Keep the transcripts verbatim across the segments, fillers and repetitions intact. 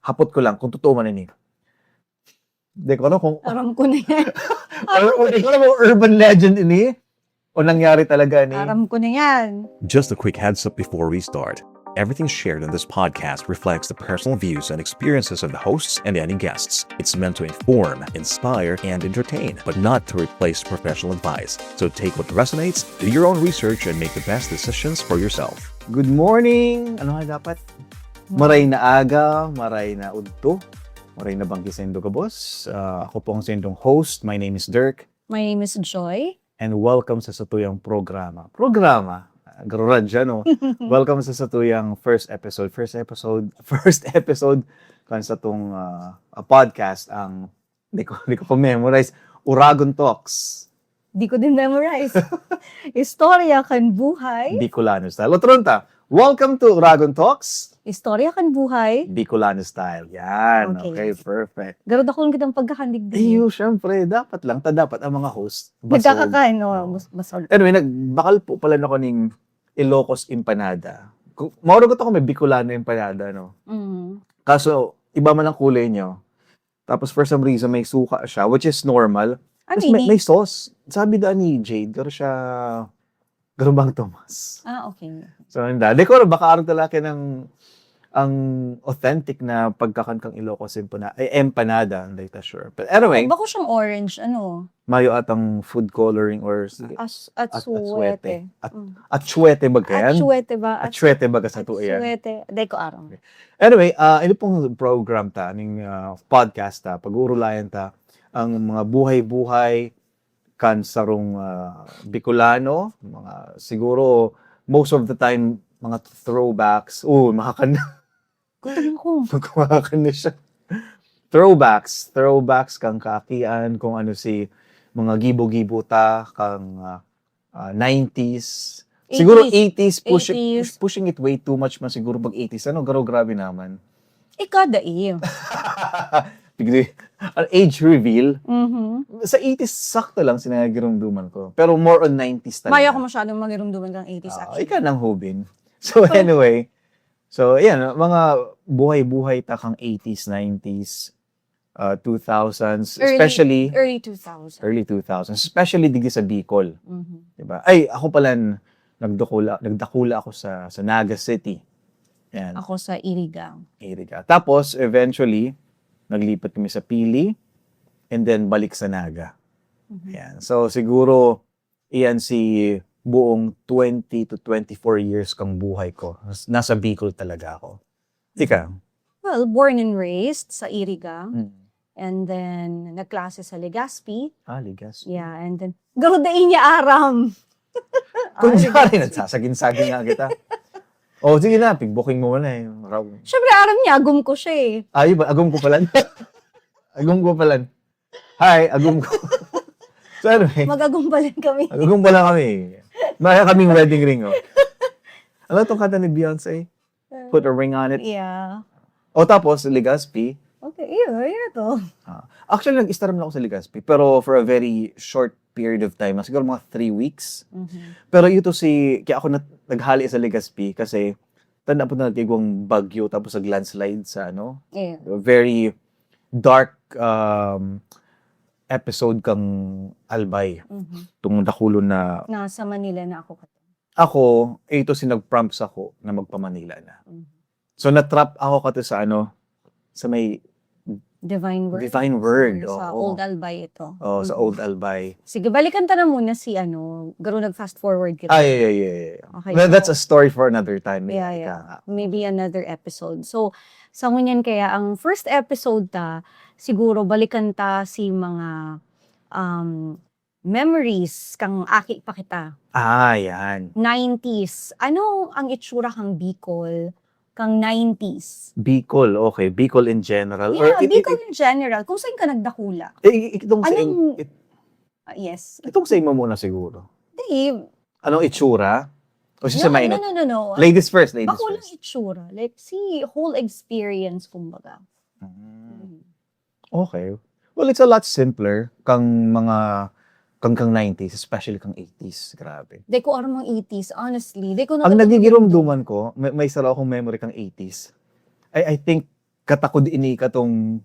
Hapot ko lang kung totoo man ini. Di ko alam kung Aram ko na yan. or, or di ko alam kung urban legend ini o nangyari talaga ni. Aram ko na yan. Just a quick heads up before we start. Everything shared in this podcast reflects the personal views and experiences of the hosts and any guests. It's meant to inform, inspire, and entertain, but not to replace professional advice. So take what resonates, do your own research, and make the best decisions for yourself. Good morning! Ano nga dapat? Maray na aga, maray na udto, maray na banggi saindo gabos. Ah, ako po ang saindong host. My name is Dirk. My name is Joy. And welcome sa satuyang programa. Programa? Ah, garurad siya, no? Welcome sa satuyang first episode. First episode, first episode kan satong ah, ah, podcast ang di ko, di ko pa memorize. Uragon Talks. Di ko din memorize. Istorya kan buhay. Bicolano style. Otro ta. Welcome to Uragon Talks. Istorya kan buhay. Bicolano style. Yan. Okay. Okay, perfect. Garud ako lang kitang pagkakandig din. Iyo, syempre, dapat lang. Ta dapat ang mga host. basog. Nagkakakain, no? Oo. Mas, masog. Anyway, nagbakal po pala ako ning Ilocos empanada. Ku- Mauragot ako may Bicolano empanada, no? Mm. Kaso, iba man ang kulay niyo. Tapos for some reason, may suka siya, which is normal. Ano Tapos may, ini? may sauce. Sabi da ni Jade, garo siya, garo bang Tomas? Ah, okay. So, hindi. Di ko alam, baka aron talaga ng ang authentic na pagkakan kang Ilocos empanada, ay empanada, hindi ta sure. But anyway, Bako siyang orange, ano? Mayo atang food coloring or s- As, at, at, at suwete. suwete. At, Mm. at suwete ba At yan? suwete ba? At suwete ba sa At tuo yan? Suwete. Dai ko aram. Anyway, ah, ini pong program ta, ning ah, podcast ta, pag-uurulayan ta ang mga buhay-buhay kan sarong ah, Bicolano, mga siguro most of the time mga throwbacks. Oh, makakan Galing ko. Magkumakan na siya. Throwbacks, throwbacks kang kaakian, kung ano si mga gibo-gibo ta kang ah, ah, nineties. Siguro Eighties. eighties, pushing, Eighties. pushing it way too much man siguro pag eighties. Ano, garo grabe naman. Ikada iyo. Bigla, an age reveal. Mhm. Sa eighties, sakto lang sinangagirumduman ko. Pero more on nineties talaga. Maya ko masyadong magirumduman kang eighties Ah, actually. Ika nang hubin. So anyway, so ayan, mga buhay-buhay ta kang eighties, nineties, uh, two thousands, Early, especially early two thousand. early two thousands, especially digdi sa Bicol. Mhm. Diba? Ay, ako pala, nagdakula, nagdakula ako sa, sa Naga City. Yan, Ako sa Iriga. Iriga. Tapos, eventually, naglipat kami sa Pili, and then balik sa Naga. Mhm. Yan. So, siguro, iyan si buong twenty to twenty-four years kang buhay ko. Nas- Nasa Bicol talaga ako. Ikaw? Well, born and raised sa Iriga. Mm. And then, nagklase sa Legazpi. Ah, Ligas. Yeah, and then, garo dai niya aram. Kunyari, Ah, Legazpi. nagsasagin-sagin nga kita. Oh, sige na, pigbuking mo na eh. Raw. Siyempre, aram niya, agom ko siya eh. Ay, ba? Agom ko pala. Agom ko pala. Hi, agom ko. So anyway, Mag-agom pa rin kami. agom pala kami. Maya kaming wedding ring, oh. Ano tong kanta ni Beyonce? Put a ring on it. Yeah. O tapos, Legazpi. Okay, yun, yun to. Ah, actually, nag-istar naman ako sa Legazpi. Pero for a very short period of time, siguro mga three weeks. Mhm. Pero ito si, kaya ako nat- naghali sa Legazpi kasi tanda po na nagkigwang bagyo tapos nag-landslide sa ano, Yeah. very dark um, episode kang Albay. Mhm. Itong dakulon na Nasa Manila na ako. ako, ito si nag-prompt sa ako na magpa-Manila na. Mhm. So, na-trap ako kato sa ano, sa may Divine Word. Divine Word, Or sa oo. Old Albay ito. Oh, sa Mhm. Old Albay. Sige, balikan ta na muna si ano, garo nag-fast forward kita. Ay, ay, ay, ay, ay. Okay, Well, that's so- a story for another time. Yeah, Ika yeah. nga. Maybe another episode. So, sa ngunyan kaya, ang first episode ta, siguro balikan ta si mga um, memories kang aki pa kita. Ah, yan. Nineties. Ano ang itsura kang Bicol kang nineties? Bicol, okay. Bicol in general. Or Yeah, it- Bicol it- in general. Kung saan ka nagdakula. Eh, itong sa, Anong- it- Ah, yes. itong sa imo muna siguro. Dave, Anong itsura? O si no, Semaino? no, no, no, no. Ladies first, ladies Bako lang first. Itsura. Like, si whole experience, kumbaga. Mm. Mm. Okay. Well, it's a lot simpler kang mga kang kang nineties, especially kang eighties. Grabe. Di ko aram ang eighties, honestly. Di ko Ang nakatulog. nagigirumduman ko, may, may saro akong memory kang eighties. I, I think katakod ini katong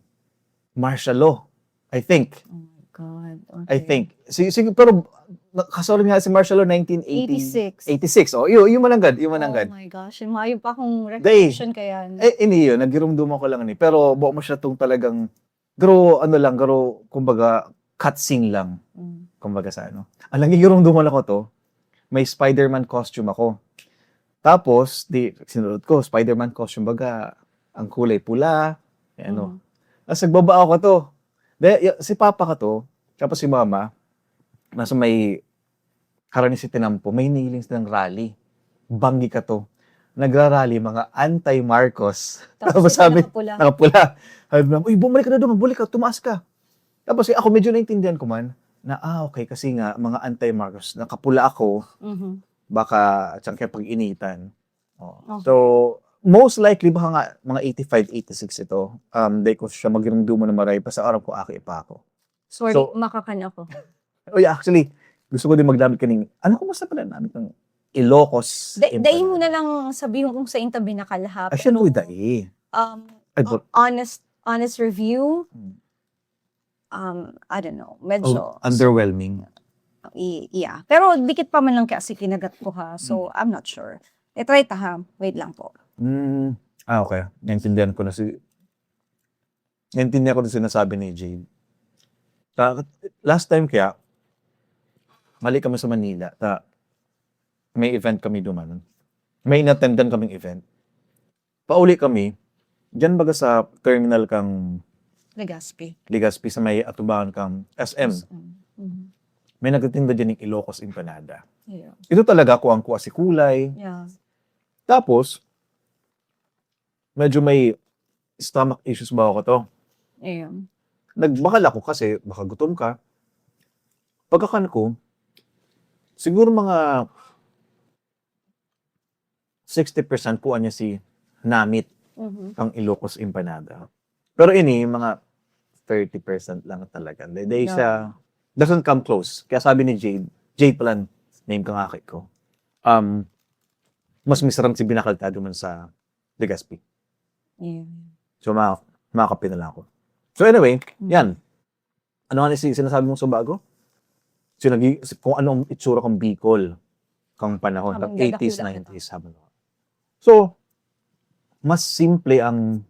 martial law. I think. Oh my God. I Okay. think. Si, si, pero na- kasulod nga si martial law nineteen eighty. Eighty-six. Eighty-six. Oh, iyo, iyo mananggad, iyo Oh mananggad. My gosh. Yung maayo pa akong Day. recollection kaya. Eh, ini yun, nagirumduman ko lang ini. Pero buo mo siya tong talagang, pero ano lang, pero kumbaga, cutscene lang. Mm. Kumbaga sa ano. Ang nagigirumduman ako to, may Spider-Man costume ako. Tapos, di, sinuot ko, Spider-Man costume, baga, ang kulay pula, eh, ano. Mhm. Tapos nagbaba ako to. De, y- si Papa ka to, tapos si Mama, nasa may harani si Tinampo, may hinihiling silang rally. Banggi ka to. Nagrarally, mga anti-Marcos. Tapos ikaw nakapula. Nakapula. Sabi naman, "Uy, bumalik ka na doon, bumalik ka, tumaas ka." Tapos eh, ako medyo naintindihan ko man, na ah, okay, kasi nga, mga anti-Marcos, nakapula ako, Mhm. baka siyang kaya pag-initan. Oh. Okay. So, most likely, baka nga mga eighty-five, eighty-six ito. Um, di ko siya magirumduman na maray, basta aram ko aki pa ako. Sorry, So- makakan ako. Oh yeah, actually, gusto ko din magdamit kaning, ano kung basta pala namin ng Ilocos Da- dai mo empanada. Na lang sabihin kung sa inta binakal ha. Ah, siya Pero, no, dai. um, Ay, but, honest, honest review, Hmm. um, I don't know, Oh, medyo, underwhelming. I- yeah. Pero dikit pa man lang kasi kinagat ko ha. So, Hmm. I'm not sure. E-try ta ha. Wait lang po. Mm, ah, okay. Naintindihan ko na si... Naintindihan ko na sinasabi ni Jade. Ta- last time kaya, mali kami sa Manila. Ta, may event kami duman. May inattendan kaming event. Pauli kami, dyan baga sa terminal kang Legazpi. Legazpi sa may atubangan kang S M. Mm. Mhm. May nagtitinda dyan ng Ilocos empanada. Yeah. Ito talaga, kuwang-kuwa si kulay. Yeah. Tapos, medyo may stomach issues ba ako to? Yeah. Nagbakal ako kasi baka gutom ka. Pagkakan ko, siguro mga sixty percent kuha niya si namit Mhm. kang Ilocos empanada. Pero ini, mga thirty percent lang talaga. They, they Yeah. siya, doesn't come close. Kaya sabi ni Jade, Jade pala name kang aki ko. Um, mas masarap si binakal ta duman sa Legazpi. Yeah. So, ma makakape na lang ako. So, anyway, Mm. yan. Ano nga si sinasabi mong subago? Sinagi, kung anong itsura kang Bicol, kang panahon, Habang kang eighties, nagdakula ka. nineties, habang... So, mas simple ang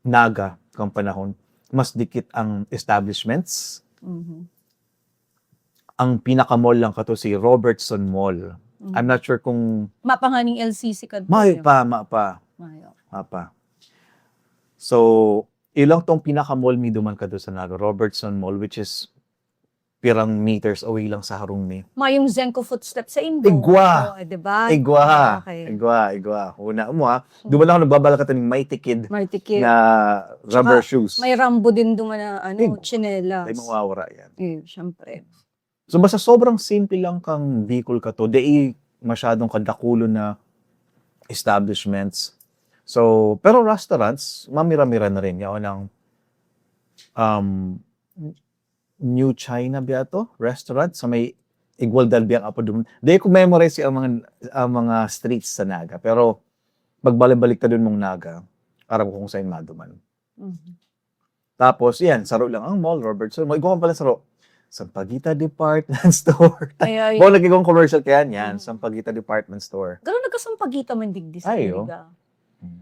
Naga kang panahon. Mas dikit ang establishments. Mhm. Ang pinaka-mall lang kato si Robertson Mall. Mhm. I'm not sure kung... Mapanganing L C C kadto, Mayo no? pa, ma pa. Mayo. Ma pa. So, ilang tong pinaka-mall mi duman kadto sa Naga, Robertson Mall, which is pirang meters away lang sa harong mi. Mayong Zenko footstep sa indo. Igwa! Oh, di ba? Igwa! Okay. Igwa, igwa. Una mo ha. Duman lang ako nagbabalak ito ng Mighty Kid Mighty Kid. na rubber Tsaka, shoes. May Rambo din duman na ano, Igwa. tsinelas. Ay, mawawara yan. Eh, syempre. So, basta sobrang simple lang kang Bicol kato. Di masyadong kadakulo na establishments. So, pero restaurants, mamira-mira na rin. Yaon ang um, New China biya to? Restaurant sa may Igualdad biya ang apo duman. Di ko memorize ang mga, ang mga streets sa Naga. Pero pagbalik-balik ta dun mong Naga, aram ko kung saan maduman. Mhm. Tapos, yan, saro lang ang mall, Robertson Mall. Igwa pala saro. Sampaguita Department Store. Ay, ay. Bawal nagigong commercial kaya yan. Mhm. Sampaguita Department Store. Pero nagkasampagita man digdi sa Ay, oh. Iriga.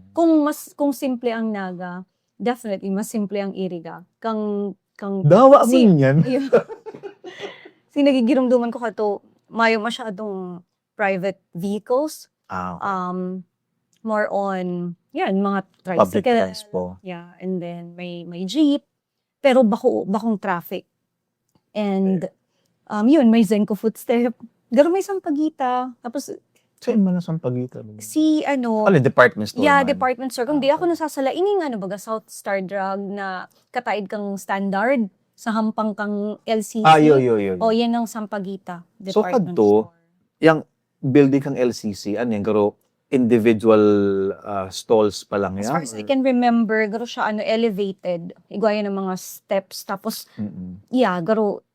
Kung mas kung simple ang Naga, definitely mas simple ang Iriga. Kang kang Dawa mo si- yan. Ayun. Si nagigirumduman ko kato, mayo masyadong private vehicles. Ah, okay. Um, more on, yan, mga Public tricycle. transpo. Yeah, and then may may jeep. Pero bako, bakong traffic. And, um, yun, may Zenko footstep. Pero may Sampaguita. Tapos, Saan man ang Sampaguita? si ano, Ano, department store yeah, man? Department store. Kung Ah, di ako okay. nasasala, ini nga ano baga, South Star Drug na kataid kang Standard sa hampang kang L C C. Ah, yo, yo, yo. O, yan ang Sampaguita So, Department kadto, Store. Yung building kang L C C, ano yan, garo individual ah, stalls pa lang As yan? far as I can remember, garo siya ano, elevated. Igwa yan ng mga steps. Tapos, Mm-mm. yeah, garo,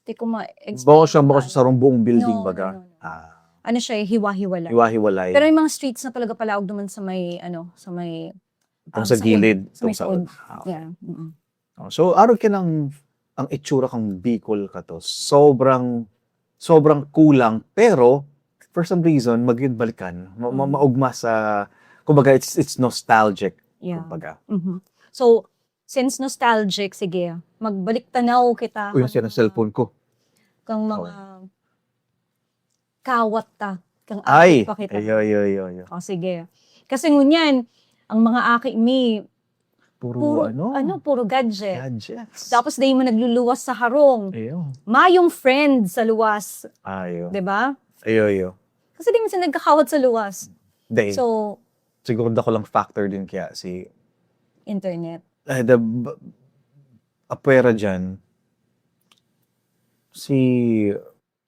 di ko ma-explain. Baka siya, baka siya sarong buong building, No, baga. No, no, no. Ah, Ano siya, eh, hiwa-hiwala. Hiwa-hiwalay. Pero yung mga streets na talaga palaog naman sa may, ano, sa may Itong Ah, sa sa un-, gilid, sa itong may sa un-, suod. Ah, okay. Yeah, mm. Oh, so, arog ka ng, ang itsura kang Bicol ka to. Sobrang, sobrang kulang, pero for some reason, magin balikan. Ma-, ma-, Mm. maugma sa, kumbaga, it's, it's nostalgic, Yeah. kumbaga. Mhm. So, since nostalgic, sige, magbalik tanaw kita Uy, kang nasira ang mga, cellphone ko. kang Oh. mga kawat ta, kang Ay! aki pa kita. Ayo, ayo, ayo, ayo. O, sige. Kasi ngunyan, ang mga aki mi, Puro puro, ano? ano, puro gadget. Gadgets. Tapos, dai man nagluluwas sa harong. Ayo. Mayong friend sa luwas. Ayo. Di ba? Ayo, ayo. Kasi dai man sila nagkakawat sa luwas. Dai. So, Siguro dakulang factor din kaya si Internet. Eh, the, b-, apwera dyan, si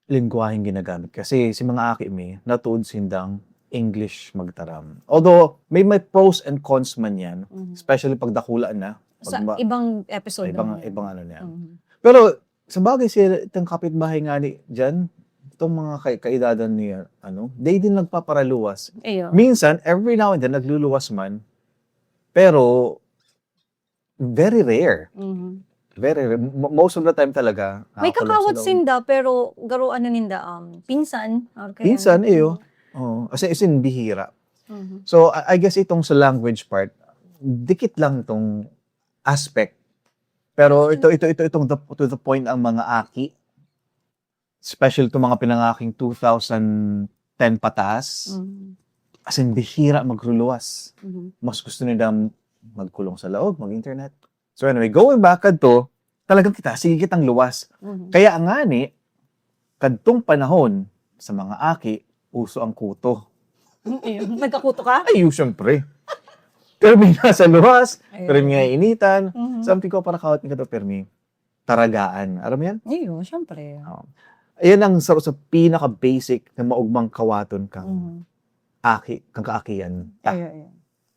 lengguwaheng ginagamit. Kasi si mga aki mi, natuod sindang English magtaram. Although, may, may pros and cons man yan, Mhm. especially pag dakula na, pag Sa ma-, ibang episode ibang, naman yan. ibang ano na yan. Mhm. Pero, sa bagay, si itong kapitbahay nga ni dyan, itong mga kay-, kaedadan ni, ano, they din nagpaparaluwas. Iyo. Minsan, every now and then, nagluluwas man, pero very rare. Mhm. Very rare. Mo-, most of the time talaga, May nakakaluwas kakawat sila. sinda, pero garo ano ninda, um, pinsan, or kaya Pinsan, iyo. Mm. Oo. As in, as in, bihira. Mhm. So, I, I guess itong sa language part, dikit lang itong aspect. Pero ito, ito, ito, itong the, to the point ang mga aki, special to mga pinangaking two thousand ten pataas, Mm. as in, bihira magruluwas. Mhm. Mas gusto nila magkulong sa laog, mag-internet. So anyway, going back kadto, talagang kita, sige kitang luwas. Mhm. Kaya nga ni, kadtong panahon, sa mga aki, uso ang kuto. Mm, eh, nagkakuto ka? Ay, yun, syempre. Pero may nasa luwas, Ayun. pero may initan. Mhm. Sabi ko, para kawat nito, permi. Taragaan. Aram mo yan? Iyo, syempre. Oo. Ayan ang sa, sa pinaka-basic na maugmang kawaton kang Mhm. aki, kang kaakian. Ta. Iyo, iyo.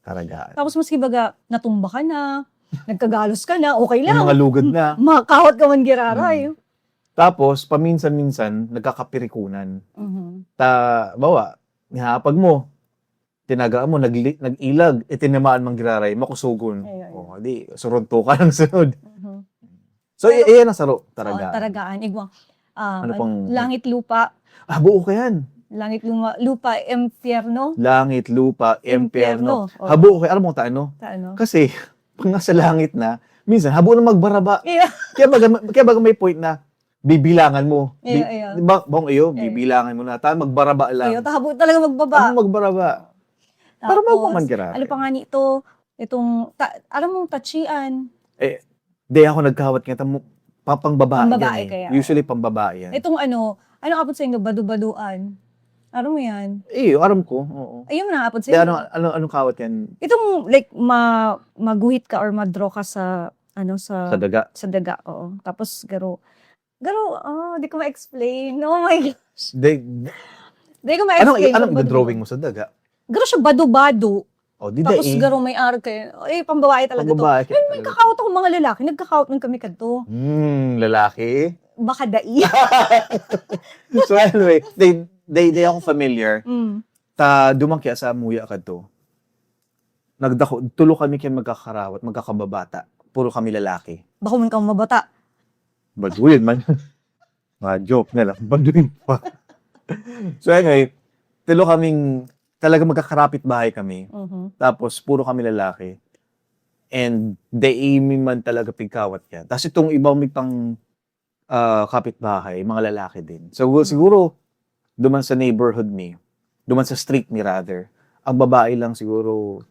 Taragaan. Tapos maski baga, natumba ka na, nagkagalos ka na, okay Yung lang. mga lugod na. Makakawat ka man giraray. Mm. Tapos, paminsan-minsan, nagkakapirikunan. Mhm. Ta, bawa, nihapag mo, tinagaan mo, nagli-, nag-ilag, itinamaan man giraray, makusugon. Ay, ay, Oh, ay. di, surunto ka ng sunod. Mhm. So, Pero, i-, iyan ang saro, oo, taragaan. taragaan. Igwang, ah, Ano pang langit lupa. Ah, buo ka yan. Langit luma-, lupa, impyerno. Langit, lupa, Impyerno. impyerno. Oh. Habo ko, alam mo ta ano? Ta ano? Kasi, pag nasa langit na, minsan, habo na magbaraba. Yeah. Kaya baga, kaya baga may point na, bibilangan mo. Bi-, Yeah, yeah. di ba, bang iyo, Yeah. bibilangan mo na. Ta, magbaraba lang. Iyo, ta habo talaga magbaba. Habo magbaraba. Para Tapos, makuha man giraray. ano pa nga nito? Itong, ta-, alam mong tachian? Eh, di ako nagkawat nga, tamo, pa-, pang babae Pang babae yan eh. kaya. Usually, pang babae yan. Itong ano, ano apod sa inyo? Badu-baduan. Aram mo yan? Eh, aram ko, oo. Ayun na apod sa Di, inyo. ano, ano, anong kawat yan? Itong, like, ma-, maguhit ka or ma-draw ka sa, ano, sa Sa daga? sa daga, oo. Tapos, garo, garo, ah, di ko ma-explain. Oh my gosh. Di, Di ko anong, ma-explain anong kung badu-badu. drawing mo sa daga? Garo siya badu-badu. O, di Tapos dai. garo may arke. Eh, pambabae talaga to. Pambabae Pero may talaga. kakawat akong mga lalaki. Nagkakawat man kami kadto. Hmm, lalaki? Baka dai. So anyway, they, they, they ako familiar. Mm. Ta, duman kaya sa muya kadto. Nagdako, tulo kami kaya magkakarawat, magkakababata. Puro kami lalaki. Bako man kamo mabata. Baduyan man. Mga joke na lang. Baduyan pa. So anyway, tulo kaming, talaga magkakarapit bahay kami. Mhm. Tapos, puro kami lalaki. And dai mi man talaga pigkawat yan. Tapos itong ibang may pang, ah, kapitbahay, mga lalaki din. So, gu-, Mm. siguro, duman sa neighborhood mi, duman sa street mi rather, ang babae lang siguro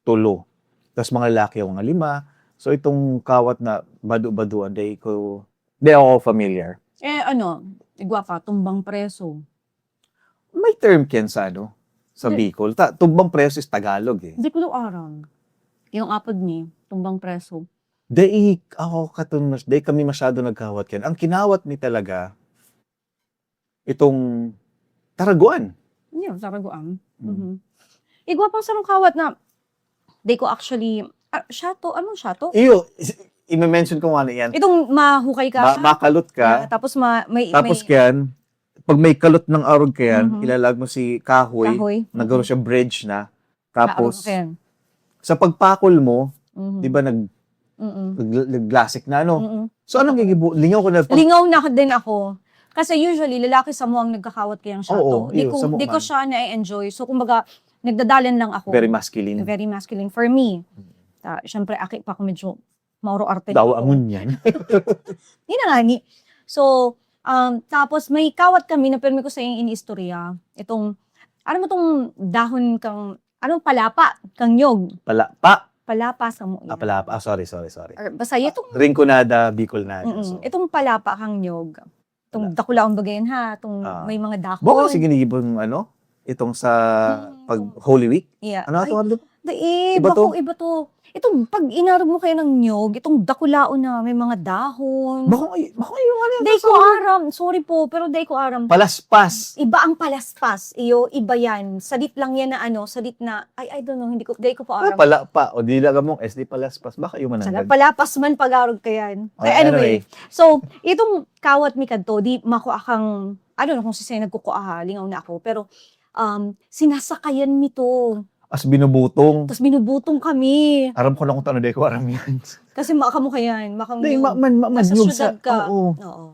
tulo. Tas mga lalaki, mga lima. So, itong kawat na badu-baduan, dai ko, dai ako familiar. Eh, ano, igwa ka, tumbang preso. May term ken sa, ano, sa Di- Bicol. Ta-, tumbang preso is Tagalog, eh. Di ko daw aram. Yung apod ni, tumbang preso. Dai ako katun-, dai kami masyado nagkawat ken. Ang kinawat mi talaga, itong taraguan. Yun, taraguan. Mm. Mhm. Igwa pang sarong kawat na, di ko actually, ah, shato, anong shato? Iyo, is-, i-mention ko nga na yan. Itong mahukay ka Ma-, pa? makalot ka. Yeah, tapos ma-, may, Tapos may kaya, pag may kalot ng arog kaya, Mhm. ilalag mo si kahoy, Kahoy. nagkaroon Mhm. siya bridge na. Tapos, Naarog ka yan. Sa pagpakol mo, Mhm. di ba nag, Mm-mm. nag, nag-glassic na ano? Mm-mm. So anong gigibo? Lingaw ko na pag, Lingaw na din ako. Kasi usually, lalaki sa mo ang nagkakawat kayang siya Oo, to. Di iyo, ko, sa mo di ko man. siya na-enjoy. So, kumbaga, nagdadalan lang ako. Very masculine. Very masculine for me. Mm. Ta, syempre, aki pa ako medyo mauro arte Dawa ako. angon yan. Yun na nga ni. So, um, tapos may kawat kami na pirmi ko sa iyong iniistorya. Itong, ano mo tong dahon kang, anong palapa kang nyog? Palapa. Palapa sa mo Ah, yan. palapa. Ah, sorry, sorry, sorry. Or, basta itong, Rinconada, Bicolnada. mm, So. Itong palapa kang nyog. Itong Wala. Dakulaon ba yan, ha? Itong Ah. May mga dahon. Baka kasi ginigibong ano? Itong sa Mm. pag Holy Week? Yeah. Ano Ay, ito? Ano? Di, eh, Iba to? Bako, iba to. Itong pag inarog mo kaya ng nyog, itong Dakulaon na may mga dahon. Bako, bako yung ano? Di ko aram. Sorry po, pero di ko aram. Palaspas. Iba ang palaspas. Iyo, iba yan. Sadit lang yan na ano, sadit na, ay, I don't know, hindi ko, di ko po Ah, aram. palapa. O di lang mong S D palaspas. Baka yung Sana mananggad. palapas man pag-arog ka yan. Ah, Eh, anyway, anyway. So, itong kawat mi kadto, di makua kang, ano, kung sisay nagkukua ha, lingaw na ako. Pero, um, sinasakayan mi to. As binubutong. Tapos binubutong kami. Aram ko lang kung ano, di ko aram yan. Kasi maka mo kayan, makang Di, yun. ma-, man, ma-, man, Nasa yung syudad sa, ka. Oo. Oo.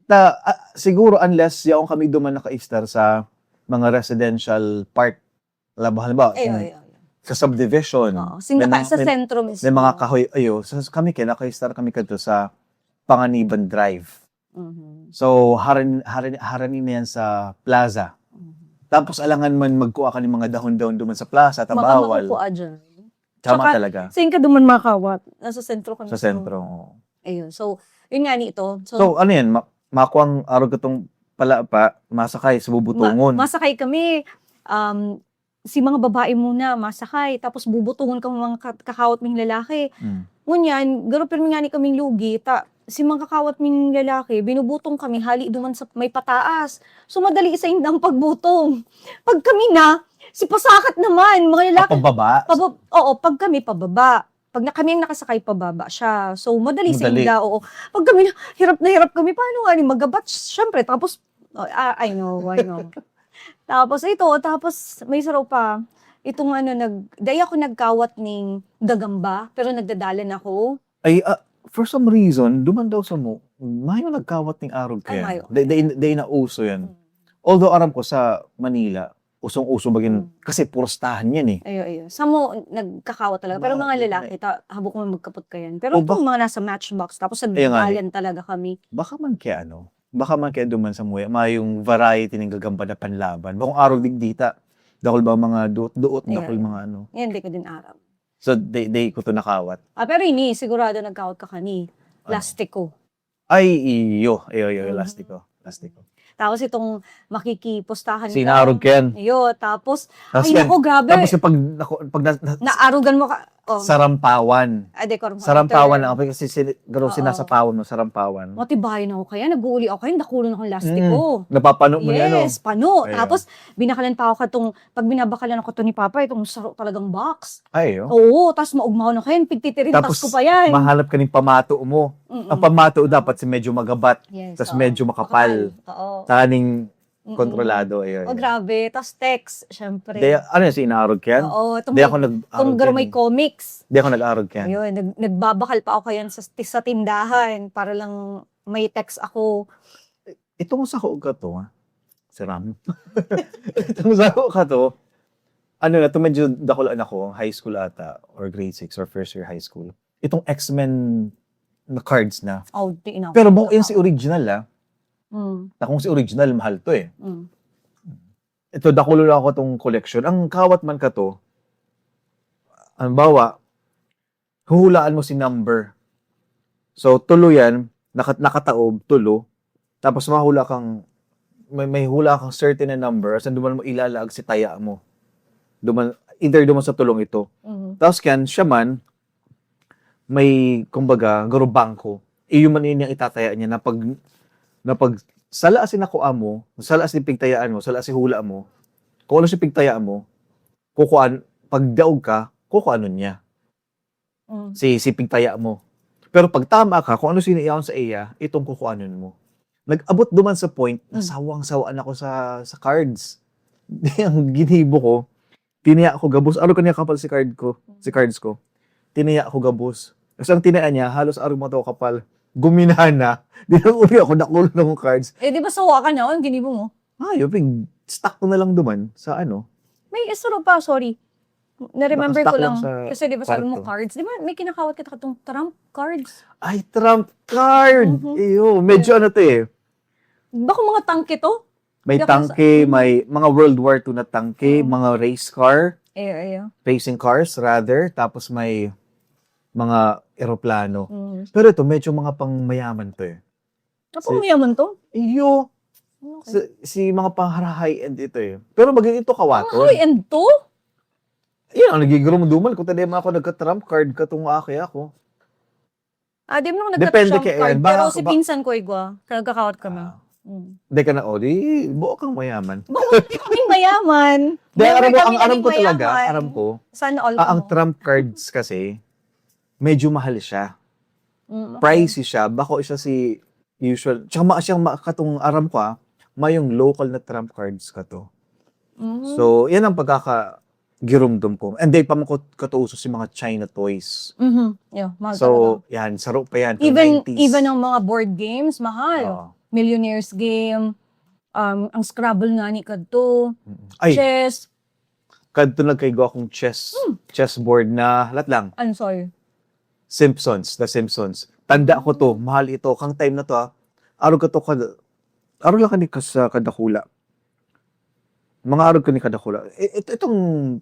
Ta, ah, siguro unless yaong kami duman naka-istar sa mga residential part. Alam mo, halimbawa, Ayo, kung ayo, ayo. sa subdivision, Oo. Sing-, may mga, sa may, sentro mismo. may mga kahoy, ayo, sa, kami kaya naka-istar kami kadto sa Panganiban Drive. Mhm. So, haran, haran, haran na yan sa plaza. Mhm. Tapos alangan man magkuha ka ng mga dahon-dahon duman sa plaza, ta Baka bawal. makukuha dyan. Tama Tsaka, talaga. Saan ka duman makawat? Nasa sentro kami. Sa sentro, oo. Ayun. So, yun nga nito. So, So, ano yan? Ma- makuha ang arog katong palapa, masakay sa bubutungon. Ma- masakay kami. Um, si mga babae muna, masakay. Tapos bubutungon kami mga ka- kakawat ming lalaki. Mm. Ngunyan, garo pirmi nga ni kaming lugi, ta, si mga kakawat ming lalaki, binubutong kami, hali duman sa may pataas. So, madali sa indang pagbutong. Pag kami na, si pasakat naman, mga lalaki, Pababa. pabab- oo, pag kami pababa. Pag na kami ang nakasakay, pababa siya. So, madali sa Madali. inda, oo. Pag kami na, hirap na hirap kami, paano nga ni magabat? Siyempre, tapos, oh, ah, I know, I know. Tapos ito, tapos may saro pa. Itong ano, nag, dai ako nagkawat ning gagamba, pero nagdadalan ako. Ay, ah, for some reason, duman daw sa mo, mayo nagkawat ning arog Ay, kaya. mayo. Di, di, di na uso yan. Mm. Although aram ko sa Manila, usong-uso bagin, Mm. kasi purustahan yan eh. Ayo, ayo. Sa mo, nagkakawat talaga. Pero Ba- mga lalaki, ta, habok mo magkapot ka yan. Pero O ba- itong mga nasa matchbox, tapos Ayan nga, nagdadalan talaga kami. Baka man kaya ano, baka man kaya duman sa muya, mayong variety ng gagamba na panlaban. Bakong arog digdita, dakul ba mga duot-duot, Ayan. dakul mga ano. Yan, di ko din aram. So, di, di ko to nakawat. Ah, pero ini, sigurado nagkawat ka kani. Ano? Plastiko. Ay, iyo, iyo, iyo, Mhm. lastiko, lastiko. Tapos itong makikipustahan ka. Sinarog ka yan. Iyo, tapos, Tapos ay, yan, naku, grabe. Tapos yung pag, naku, pag na, na, Naarugan mo ka. Oh. Sarampawan. Ah, di ko alam. Sarampawan Term. Ang kasi sin, garo, Oo. Sinasapawan mo, sarampawan. Matibayan ako kaya, nag-uuli ako kaya, dakulon akong lastiko. Mm. Napapano mo yan, no? Yes, pano. Ayan. Tapos, binakalan pa ako katong, pag binabakalan ako to ni Papa, itong saro talagang box. Ay, oh. Oo, tapos maugmaw na ko yan, pigtitirintas Tapos, ko pa yan. mahanap ka ng pamato mo. Mm-mm. Ang pamato dapat si medyo magabat, Yes, tas oo. medyo makapal. Oo. Taning Mm-mm. kontrolado, ayun. Oh, grabe. Tapos text, syempre. Di, ano yun, si inaarog ka yan? Oo, itong Di may- ako nag-arog Kung garo yan may eh. Comics. Di ako nag-arog ka yan. Ayun, nag, nagbabakal pa ako yan sa, sa tindahan para lang may text ako. Itong sa ko ka to, ha? Si Ram. Itong sa ko ka to, ano na to, medyo dakulaan ako, high school ata, or grade six, or first year high school. Itong X-Men na cards na. Oh, di ina. Pero buko yan si original, ah. Mm, Na kung si original, mahal to eh. mm. Ito, dakulo lang ako itong collection. Ang kawat man ka to, halimbawa, huhulaan mo si number. So, tulo yan, naka, nakataob, tulo. Tapos mahula kang, may, may hula kang certain na number, as in, duman mo ilalaag si taya mo. Duman, either duman sa tulong ito. Mhm. Tapos kan, siya man, may, kumbaga, garo bangko. Iyo man ini ang itataya niya na pag, na pag, sala si nakuha mo, sala si pigtayaan mo, sala si hula mo, kung ano si pigtaya mo, kukuan, pag daog ka, kukuanon niya. Mm. Si, si pigtaya mo. Pero pag tama ka, kung ano siniyaon sa iya, itong kukuanon mo. Nag-abot duman sa point na Mm. sawang-sawaan ako sa, sa cards. Di, ang ginibo ko, Tiniya ko gabos, arog kaniya kapal si card ko, si cards ko. Tiniya ko gabos. Kasi ang tiniya niya, halos arog mga to kapal. Guminana. Di na uli ako, nakulo ng cards. Eh, di ba sawa ka na? Ang ginibo mo? Ah, yun, pig, stock ko na lang duman sa ano. May isuro pa, sorry. Na-remember Naka-stock ko lang lang. sa Kasi di ba sabi mo kwarto. Cards? Di ba may kinakawat kita katong trump cards? Ay, trump card! Mhm. Iyo, medyo ano to eh. Bako mga tangke to? May Hindi ako tangke, sa- may mga World War Two na tangke, Mm. mga race car, Ayo, ayo. racing cars rather, tapos may mga eroplano. Mm. Pero ito, medyo mga pang mayaman to eh. Kapag mayaman to? Iyo, Okay. si, si mga pang high-end ito eh. Pero maging ito Ang kawaton. high-end to? Yan ang nagigirumduman ko. Tadi mga ako nagka-trump card katong aki ako. Ah, di mo nang Depende nagka-trump kay card. Aaron. Baka- Pero si baka- pinsan ko, igwa. Nagkakawat kami. Ah, Mm. Di ka na, o di, buo kang mayaman. Bako kaming mayaman. Di, aram Never mo, kami ang aram naging ko talaga, mayaman. aram ko, Sana all ah, ang mo. trump cards kasi, medyo mahal siya. Mm, okay. Pricey siya. Bako siya si, usual. Tsaka ma, siyang ma, katong aram ko ah, mayong local na trump cards ka to. Mm. So, yan ang pagkaka girumdom ko. And then, pa man ko katuuso si mga China toys. Mhm. Yeah, mahal So, talaga. yan, saro pa yan. Even, nineties. even ang mga board games, mahal. Oo. Millionaire's Game, um, ang Scrabble nga ni kadto, Mm-mm. Ay, chess. Kadto nagkaigo akong chess, Hmm. chessboard na, lat lang, Ano, sorry? Simpsons, The Simpsons. Tanda ko to, mahal ito. Kang time na to, ah. Arog ka to, kad, arog lang ka ni kas-, sa kadakula. Mga arog ka ni kadakula. I-, it-, itong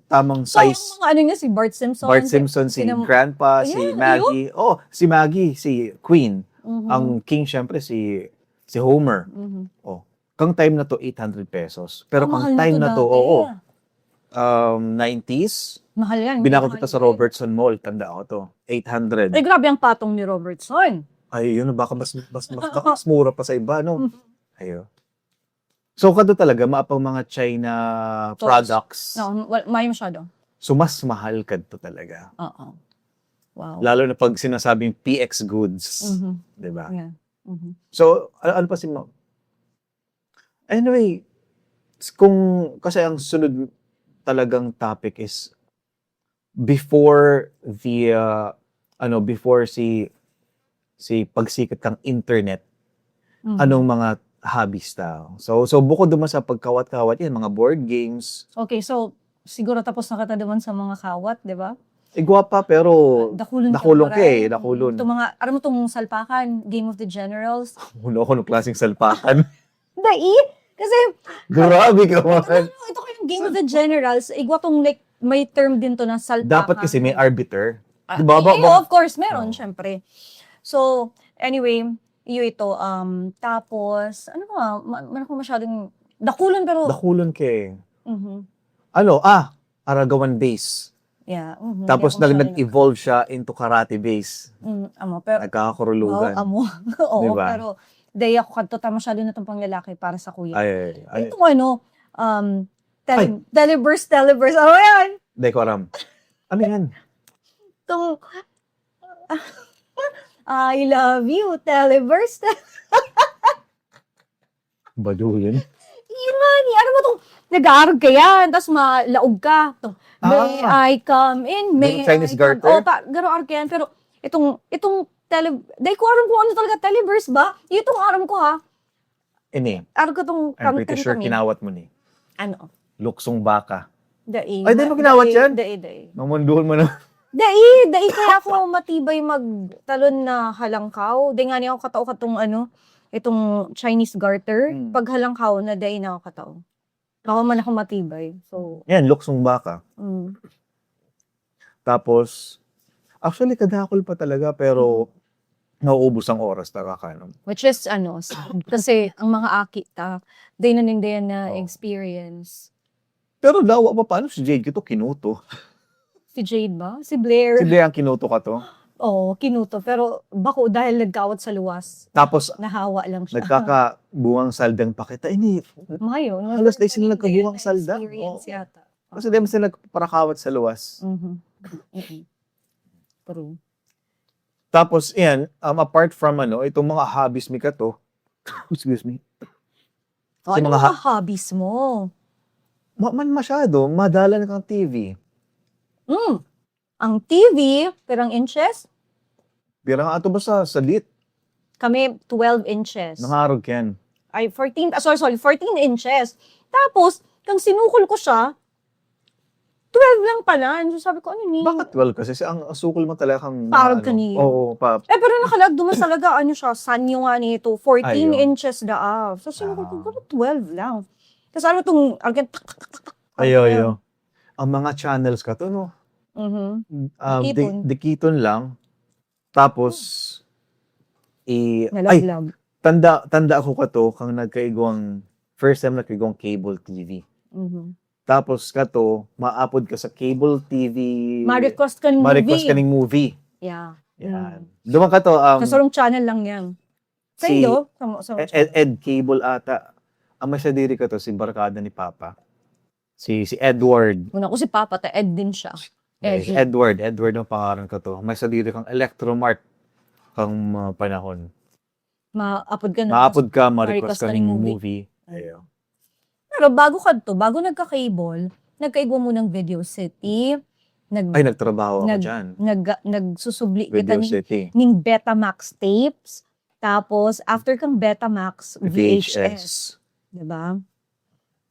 tamang So, ang size. mga ano niya, si Bart Simpson. Bart si- Simpson, si sino- Grandpa, si Ayan, Maggie. Oh, si Maggie, si Queen. Mhm. Ang king, syempre, si si Homer. Mhm. Oh, kang time na to, eight hundred pesos. Pero Ang kang mahal na time to na to, dati. oo. Um, nineties, Mahal yan. binako Mahal kita sa yan. Robertson Mall, tanda ko to. Eight hundred. Ay, grabe ang patong ni Robertson. Ay, yun, baka mas, mas, mas, mas mura pa sa iba, no? Mhm. Ayo. So, kadto talaga, maapang mga China So, products. No, wal- may masyado. So, mas mahal kadto talaga. Oo. Wow. Lalo na pag sinasabing P X goods, Mhm. di ba? Yeah. Mhm. So, a- ano pa si ma- Anyway, s- kung, kasi ang sunod talagang topic is before the, uh, ano, before si, si pagsikat ng internet, Mhm. anong mga hobbies ta? So, so bukod naman sa pagkawat-kawat, yan, mga board games. Okay, so, siguro tapos na kita naman sa mga kawat, di ba? Eh, gwapa, pero Dakulon ka, dakulon ka maray. eh, dakulon. Itong mga, aram mo itong salpakan, Game of the Generals? Hulo ako ng klaseng salpakan. Dai! Kasi, Grabe ka ito, man. ito, ito kayong Game of the Generals, igwa tong like, may term din to na salpakan. Dapat kasi may arbiter. Ah, Di ba? Ba- eh, ba- of course, meron, Oo. syempre. So, anyway, yun ito. Um, tapos, ano ba? Ma- man ako masyadong, dakulon pero, Dakulon ka eh. Mhm. Ano? Ah, Aragawan base. Yeah. Mhm. Tapos Hindi ako nag- masyadong nag-evolve siya into karate base. Mm, amo, pero, Nagkakakurulugan. Wow, amo. Oo, Di ba? Pero, dahil ako kadto, tama masyado na itong panglalaki para sa kuya. Ay, ay, ay. Itong ano, um, tele- televerse, televerse. Ano yan? Di ko aram. Ano yan? Itong, I love you, televerse. Bado yun. Yun nga ni, ano mo itong, nag-aarog ka yan, tapos malaog ka. Itong, may Ah. I come in, may Yung Chinese I garter? come, oh, pa, garo-arog ka yan, pero itong, itong, tele, dahil ko aram kung ano talaga, televerse ba? Itong aram ko ha, Ini, aram ko itong, I'm pretty sure kami. Kinawat mo ni. Ano? Luksong baka. Dai. Ay, dai mo kinawat yan? Dai, dai. Mamunduhon mo na. Dai, dai kaya ako matiba magtalon na halangkaw. Dai nga niya ako katao katong ano, itong Chinese garter. Hmm. Pag halangkaw na dai na ako katao. Baka man ako matibay. So, Yan, luksong baka. mm. Tapos, actually, kadakol pa talaga, pero nauubos ang oras na kakanon. Which is, ano, sad. Kasi ang mga aki ta, dai na nindayan na Oo. experience. Pero dawa pa, paano si Jade kito kinuto? Si Jade ba? Si Blair. Si Blair ang kinuto ka to? Oo, kinuto. Pero bako dahil nagkawat sa luwas, Tapos, nahawa lang siya. nagkakabungang saldang pa kita. Hindi, Mayo. halos dahil sila nagkabungang salda. Experience Oo. yata. Kasi dahil sila nagparakawat sa luwas. Mhm. Mm-mm. True. Tapos, yan, um, apart from ano, itong mga hobbies mi kato, excuse me, Oh, Sa ano mga mga, ha- hobbies mo? Ma-, man masyado, madalan kang T V. Mm. Ang T V, pirang inches? Pira nga ato ba sa salit? Kami, twelve inches. Nangarog yan. Ay, fourteen, ah, sorry, sorry, fourteen inches. Tapos, kang sinukol ko siya, twelve lang pala. So, sabi ko, ano ni? Bakit twelve kasi? Ang, ang sukol mo talaga kang Parang ano, kanina. Oo, pa. Eh, pero nakalag duman talaga, ano siya, sanyo nga nito, fourteen Ayun. inches the ah. So, sabi ko, Ah. "Garo, twelve lang." Tapos ano itong, again, tak, tak, tak, tak, tak, Ayo, tak, ayo. Ang mga channels ka to, no? Mhm. Um, di, Dikiton. Dikiton lang. Tapos, i, ay, Nalaglag. tanda, tanda ako ka to, kang nagkaigwang, first time nagkaigwang cable T V. Mhm. Tapos ka to, maapod ka sa cable T V. Ma-request ka ng Ma-request movie. ka ng movie. Yeah. Yan. Mm. Duman ka to, um, Sa sarong channel lang yan. Sa si Indo? Sa, sa, Ed, Ed, Ed Cable ata. Ang may sadiri ka to, si Barkada ni Papa. Si, si Edward. Una ko si Papa, ta Ed din siya. Eh, Ed. si Edward. Edward ang pangalan ka to. May sadiri kang Electromart kang mga panahon. Maapod ka na. Maapod ka, ma-request Ma-request ka ka ng ng movie. movie. Ayo. Pero bago ka to, bago nagka-cable, nagkaigwa mo ng Video City. Nag, Ay, nagtrabaho ako nag, dyan. nag, nagsusubli kita Video ning, City. ning Betamax tapes. Tapos, after kang Betamax, V H S. V H S. Diba?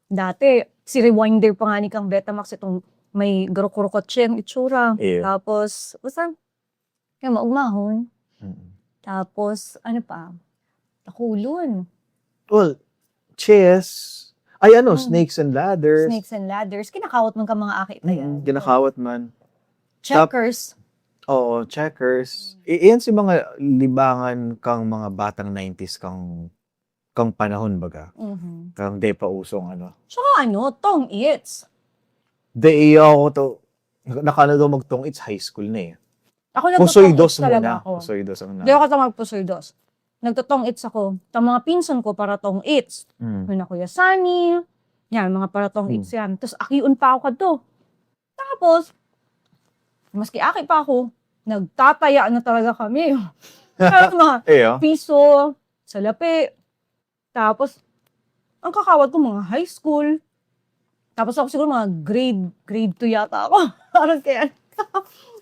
Dati, si Rewinder pa nga ni kang Betamax, itong may garukurukot siya yung itsura. Iyo. Tapos, basta, kaya maugmahon. Mm. Tapos, ano pa? Takulon. Well, chess. Ay, ano, Mm. snakes and ladders. Snakes and ladders. Kinakawat man ka mga aki pa yan. Mm, kinakawat man. Checkers. Oo, checkers. I- iyan si mga libangan kang mga batang nineties kang, kang panahon, baga. Mhm. Kang di pa usong ano. Tsaka ano, tong its. Di, iyo ako to. Nakano daw magtong its high school na eh. Ako Pusoy nagtotong dos its talaga muna. ako. Pusoy dos ang na. Hindi ako sa magpusoy dos. Nagtotong its ako. Tang mga pinsan ko para tong its. Mm. Yun na Kuya Sunny. Yan, mga para tong Hmm. its yan. Tapos akion pa ako kadto. Tapos, maski aki pa ako, nagtataya na talaga kami. Pero mga Iyo. piso, salapi. Tapos, ang kakawat ko, mga high school. Tapos ako siguro mga grade, grade two yata ako. Parang kaya.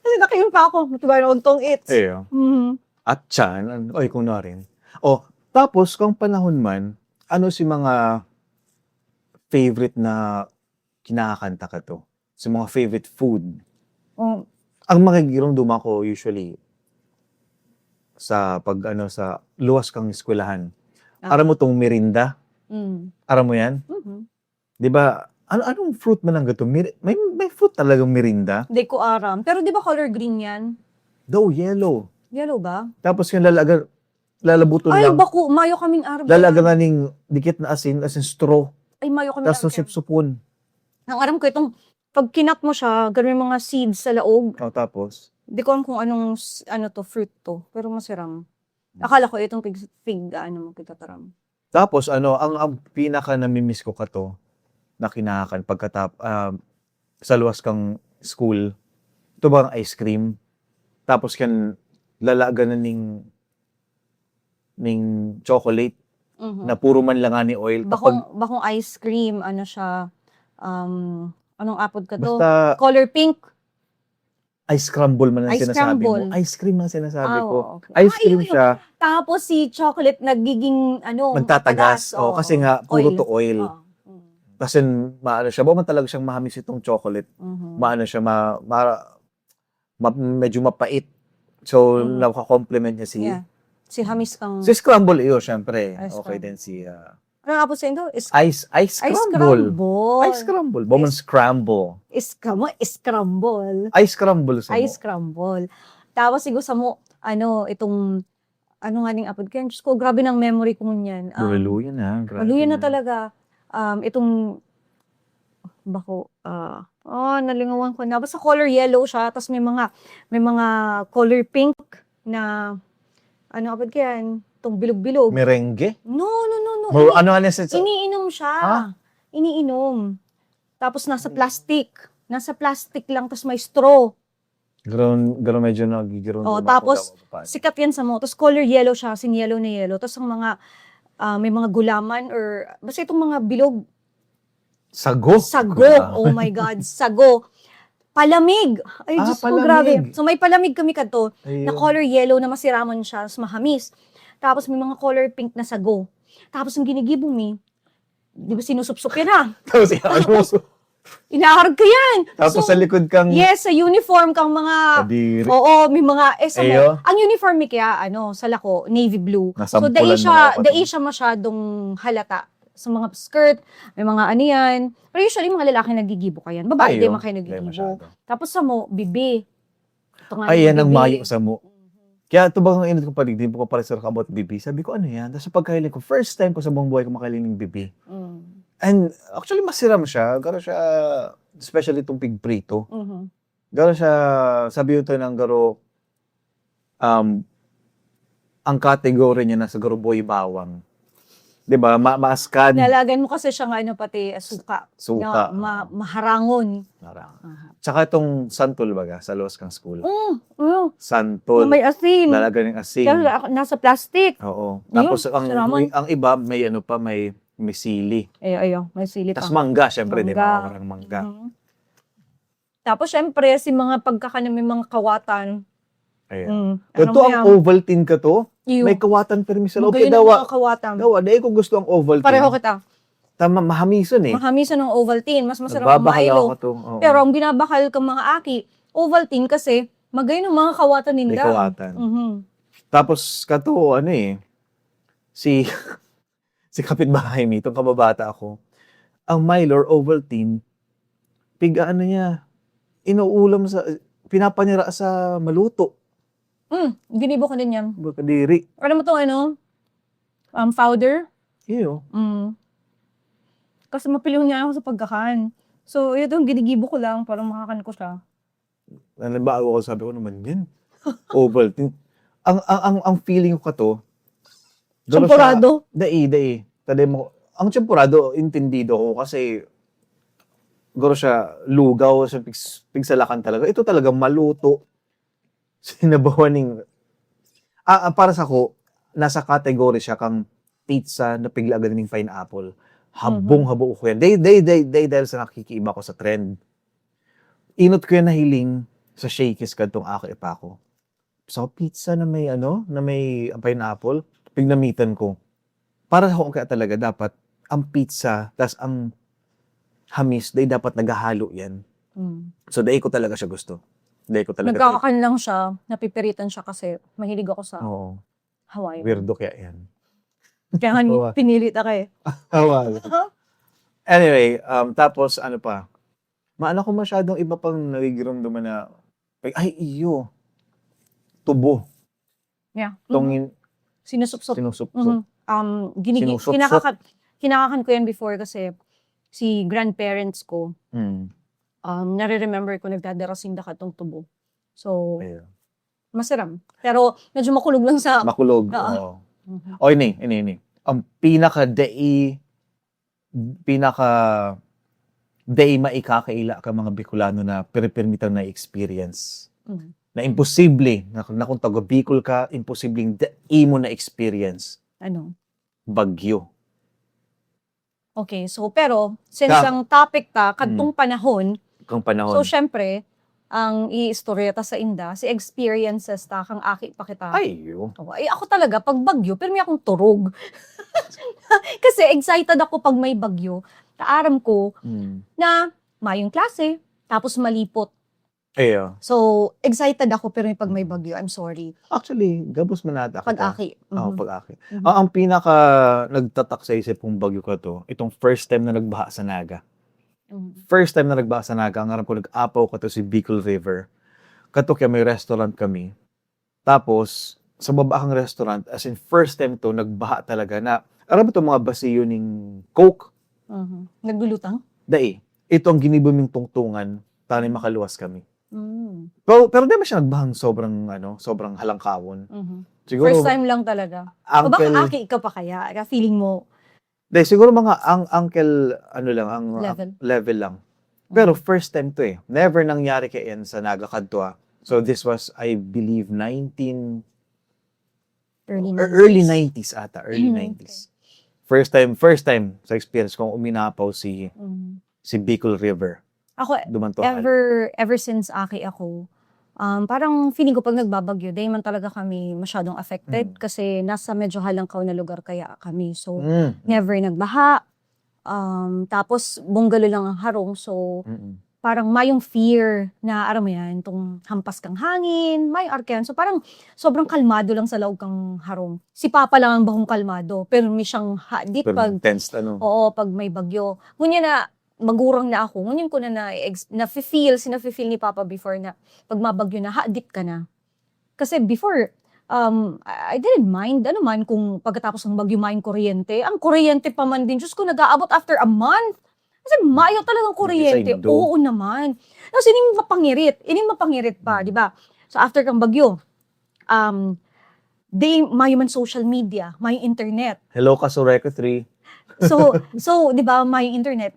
Kasi nakiyon pa ako. Matibay na akong tong its. Iyo. Mhm. At chan, ano, oy, kung na rin. Oh, tapos, kung panahon man, ano si mga favorite na kinakanta ka to? Sa mga favorite food? Oh, Ang makikiromdom ako usually sa pag, ano, sa luwas kang eskwelahan. Ah. Aram mo tong merinda? mm. Aram mo yan? Mhm. Di ba? Ano, anong fruit man ang gato? Mir- may, may fruit talagang merinda? Di ko aram. Pero di ba color green yan? Daw, yellow. Yellow ba? Tapos yung lalaga, lalabuton Ay, lang. Baku, mayo kaming aram. Lalaga nga ning dikit na asin, asin straw. Ay, mayo kami Tapos aram. sipsupon. Ang aram ko itong, pag kinat mo siya, ganun yung mga seeds sa laog. Oh, tapos? Di ko alam kung anong, s- ano to, fruit to. Pero masiram. Akala ko itong pig, pig ano mo, pigtataram. Tapos ano, ang, ang pinaka namimiss ko kato, na kinakan pagkatap-, ah, sa luwas kang school, ito bang ice cream? Tapos kan lalaga na ning, ning chocolate Mhm. na puro man lang ni oil. Bakong, Kapag, bakong ice cream, ano siya, um, anong apod ka to? basta Color pink. Ice scramble man ang Ice sinasabi scramble. mo. Ice cream ang sinasabi Ah, ko. oo, okay. Ice Ah, cream yun, yun. siya, Tapos si chocolate nagiging, ano, magtatagas. matagas, Oh, oo. Kasi nga, puro Oil. to oil. Oo. Mm. Kasi maano siya, ba man talaga siyang mahamis itong chocolate. Mhm. Maano siya, ma, ma, ma- medyo mapait. So, Mhm. nakakomplement niya si, Yeah. Si hamis kang... si scramble, iyo, syempre. Ice Okay scramble. din si, ah, Ano nga po sa Indo? Is, ice, ice ice scramble. scramble. Ice scramble. Bawang scramble. Ice, kamo, scramble. Ice scramble sa Ice scramble. Tapos siguro sa mo, ano, itong, ano nga ning apod ko yan? Diyos ko, grabe ng memory ko ngunyan. Um, Luya na. Grabe Luya na talaga. Um, itong, bako, ah, oh, nalingawan ko na. Basta color yellow siya, tapos may mga, may mga color pink na, ano apod ko yan? Itong bilog-bilog. Merengue? No, no, no, no. Mo, Ini- ano nga niya sa... Iniinom siya. Ha? Iniinom. Tapos nasa plastic. Nasa plastic lang, tapos may straw. Garon, garon medyo nagigirong Oh, ako tapos, daw, pa. Sikat yan sa mo. Tapos color yellow siya, sin yellow na yellow. Tapos ang mga, ah, may mga gulaman or, basta itong mga bilog, Sago? Sago. Oh my God, sago. Palamig. Ay, Ah, Diyos ko, grabe. palamig. So, may palamig kami kadto na Ayun. color yellow na masiramon siya, mas mahamis. Tapos may mga color pink na sago. Tapos ang ginigibo mi, di ba sinusupsop yan ah? Tapos inaano mo. Inaharag ka yan. Tapos So, sa likod kang... Yes, sa uniform kang mga... Kadiri. Oo, may mga... Eh, sa Ayo. Ang uniform mi kaya, ano, sa lako, navy blue. So, Nasampulan dai mo siya, na ako dai to. siya masyadong halata. Sa mga skirt, may mga ano yan. Pero usually, mga lalaki nagigibo ka yan. Babae, Ayo, di man kayo di nagigibo. masyado. Tapos sa mo, bibi. Ito nga Ay, yung yan ang bibi. mayo sa mo. Kaya ito ba ang init ko pag di mo ko pala sir about bibi? Sabi ko, ano yan? Tapos pagkahiling ko, first time ko sa buong buhay ko makahiling ng bibi. Mm. And actually, masiram siya. Garo siya, especially itong pigprito. Mhm. Garo siya, sabi yun to ng garo, um, ang category niya nasa garo boy bawang. Di ba? Ma maaskad. Lalagan mo kasi siya nga ano, pati ah, suka. Suka. Nga, ma- maharangon. Parang. Aha. Tsaka itong santol baga, sa lawas kang school. Mm, mm. Santol. May asin. Lalagyan ng asin. Kaya ako- nasa plastic. Oo. Ayun, Tapos ang, siraman. ang iba, may ano pa, may, may sili. Ayo, ayo. May sili pa. Tapos mangga, syempre, di Mangga. ba? Parang mangga. Mhm. Tapos, syempre, si mga pagkakanan, may mga kawatan. Ayan. Mm. Ito Ano ang yan? Ovaltine ka to? Iyo. May kawatan permi sa loob. Magayon Kaya ang dawa, mga kawatan. dawa, dahil ko gusto ang Ovaltine. Pareho kita. Tama, mahamisan eh. Mahamisan ang Ovaltine. Mas masarap ang Nagbabakal Milo. Ako to. Oo. Pero ang binabakal kang mga aki, Ovaltine kasi, magayon ang mga kawatan May ninda. Kawatan. Mhm. Tapos, kato, ano eh, si, si kapitbahay mi, itong kababata ako, ang Milo or Ovaltine, pig ano niya, inuulam sa, pinapanira sa maluto. Mm, ginibo ko din yan. Kadiri. Alam mo itong ano? Um, powder? Iyo. Mm. Kasi mapilyon niya ako sa pagkakan. So, ito ang ginigibo ko lang para makakan ko siya. Halimbawa ako, sabi ko naman yan. Ovaltine. Ang, ang, ang, ang feeling ko ka to, garo siya- Champurado? Dai, dai. Tadi mo, ang champurado, intindido ko kasi garo siya lugaw, siya pigs, pigsalakan talaga. Ito talaga maluto. Sinabawan ning, ah, ah, para sa ko, nasa category siya kang pizza na piglagan ning pineapple. Habong habo ko yan. Day, day, day, day, dahil sa nakikiiba ko sa trend. Inot ko yan nahiling sa Shakey's kadtong ako ipako. So, pizza na may ano, na may pineapple, pignamitan ko. Para sa kaya talaga dapat ang pizza, tas ang hamis, day dapat naghahalo yan. Mm. So, day ko talaga siya gusto. Day ko talaga. Nagkakakan lang siya, napipiritan siya kasi mahilig ako sa Oo. Hawaiian. Weirdo kaya yan. Kaya nga, Oo. pinili ta ka eh. Hawaii. Anyway, um, tapos ano pa? Maano ko masyadong iba pang nagigiramdaman na, ay, ay, iyo. Tubo. Yeah. Itong Mhm. in- Sinusupsop. sinusupsop. Mhm. Um, ginigi- Sinusupsop. kinakaka- kinakakan ko yan before kasi si grandparents ko, Mm. um, nare-remember ko nagdadara sinda katong tubo. So, Ayun. masiram. Pero medyo makulog lang sa... Makulog. Oo. Oo. O, ini, ini, ini. Ang pinaka-dai, pinaka dai maikakaila ka mga Bicolano na piripirmitang na-experience. Mm. Na imposible, na, na kung taga Bicol ka, imposibleng dai mo na-experience. Ano? Bagyo. Okay, so pero since Ka- ang topic ta kadtong panahon, Kang panahon. So syempre, ang iistorya ta sa inda, si experiences ta kang aki pa kita. Ay, iyo. Oh, ay, ako talaga, pag bagyo, pirmi akong turog. Kasi excited ako pag may bagyo. Taaram ko Mm. na mayong klase, tapos malipot. Iyo. So, excited ako, pirmi pag may bagyo. I'm sorry. Actually, gabos man ata kita. Pag-aki. Oo, Mhm. pag-aki. Mhm. Ang, ang pinaka nagtatak sa isip kong bagyo ka to, itong first time na nagbaha sa Naga. Mhm. First time na nagbaha sa Naga, ang aram ko nag-apaw ka to si Bicol River. Kato kaya may restaurant kami. Tapos, sa baba kang restaurant, as in first time to, nagbaha talaga na, aram mo itong mga basiyo ning Coke? Mhm. Naglulutang? Dai. Ito ang ginibo ming tungtungan, tanay makaluwas kami. Mm. Pero, pero di ba siya nagbahang sobrang, ano, sobrang halangkawon? Mhm. Siguro, First time lang talaga. O baka Uncle- aki ka pa kaya? Kaya feeling mo, Di, siguro mga ang uncle, ano lang, ang Level. level lang. Pero first time to eh. Never nangyari kay Ian sa Naga kadto ah. So this was, I believe, nineteen, early er- early nineties. nineties ata, early Mm, nineties. First time, first time sa experience kong uminapaw si Mm. si Bicol River. Ako, Duman to hal. ever ever since aki ako, um, parang feeling ko 'pag nagbabagyo, di man talaga kami masyadong affected Mm. kasi nasa medyo halangkaw na lugar kaya kami. So, Mm. never nagbaha. Um, tapos, bungalow lang ang harong. So, Mm. parang mayong fear na, aram mo yan, itong hampas kang hangin, may arkehan. So, parang sobrang kalmado lang sa laog kang harong. Si Papa lang ang bahong kalmado, pero may siyang hadit Pero pag, tense, ano? Oo, pag may bagyo. Ngunyan na, magurang na ako. Ngunyan ko na na-ex-, nafe-feel, sinafe-feel ni Papa before na pag mabagyo na, hadit ka na. Kasi before, um, I I didn't mind. Ano man kung pagkatapos ng bagyo, mayong kuryente. Ang kuryente pa man din, Diyos ko, nag-aabot after a month. Kasi mayo talagang Hindi sa kuryente. Indo. Oo naman. Tapos ining mapangirit. Ining mapangirit pa, Mm. di ba? So after kang bagyo, um, di mayo man social media, may internet. Hello, Kasureko three. So, so di ba, may internet.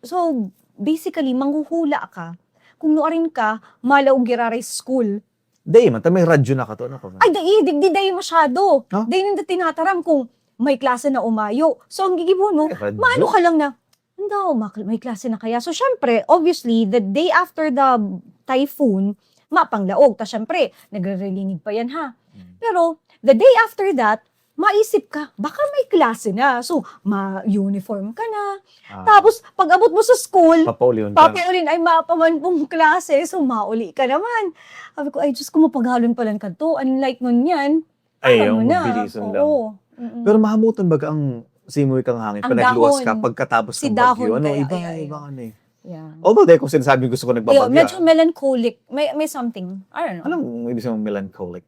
So, basically, manghuhula ka. Kung nuarin ka, malaog giraray sa school. Di man, ta may radyo na ka to, ano ka ba? Ay, dai, digdi dai masyado. Ha? Dai ninda tinataram kung may klase na o mayo. So, ang gigibon mo, May radyo? maano ka lang na, "Ang daw, mak-, may klase na kaya?" So, syempre, obviously, the day after the typhoon, mapanglaog. Ta syempre, nagre-relinig pa yan, ha? Mm. Pero, the day after that, maisip ka, baka may klase na. So, ma-uniform ka na. Ah, Tapos, pag abot mo sa school, papaulihon ka. papaulihon, ay, mapaman pong klase. So, mauli ka naman. Sabi ko, "Ay, Diyos ko, mapagalon palan kadto." Unlike ngunyan, Ay, alam mo yung na. mabilisan lang. Oo. Mm-mm. Pero mahamutan baga ang simoy kang hangin Ang pag nagluwas ka dahon. pagkatapos Si ng dahon bagyo? Ano, kaya, iba, yeah, iba yeah. ano eh. Yeah. Although, dahil kung sinasabi gusto ko Ayun, nagbabagyo, medyo ah. Melancholic. May, may something. I don't know. Anong ibig sabihin ng melancholic?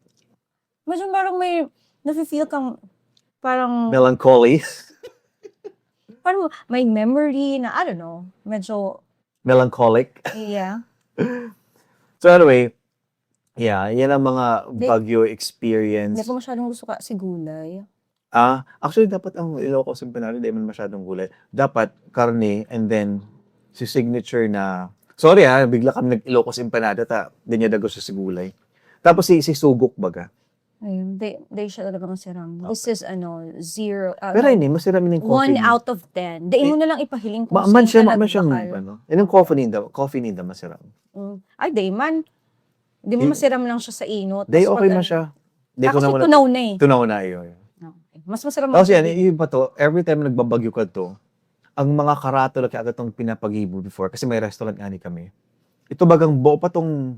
Medyo parang may, nafe-feel kang, parang, Melancholy? Parang may memory na, I don't know, medyo, Melancholic? Yeah. So anyway, yeah, yan ang mga Di- Baguio experience. Hindi ko masyadong gusto ka si gulay. Ah, actually, dapat ang Ilocos empanada, di man masyadong gulay. Dapat karne, and then si signature na, sorry ha, bigla kami nag-Ilocos empanada, ta, di niya dago sa gulay. Tapos si, si sugok baga. Ayun, di, di siya talaga masarang. This is, ano, zero, uh, Pero ini, masarap yung coffee one niya. out of ten. Di mo na lang ipahiling kung Ma-, man sino siya, ka man siya, nagbakal. Ano, yung coffee ninda, coffee ninda, masarap. Mm. Ay, di man. Di mo Di- masiram lang siya sa inot. Di, Tapos okay pag man ano, siya. Di ko Tapos naman, tunaw na eh. Tunaw na, yun. Okay. Mas masarap Tapos yan, mag- yung iba to, every time nagbabagyo ka to, ang mga karatula kaya itong pinapagibo before, kasi may restaurant nga ni kami. Ito bagang buo pa tong,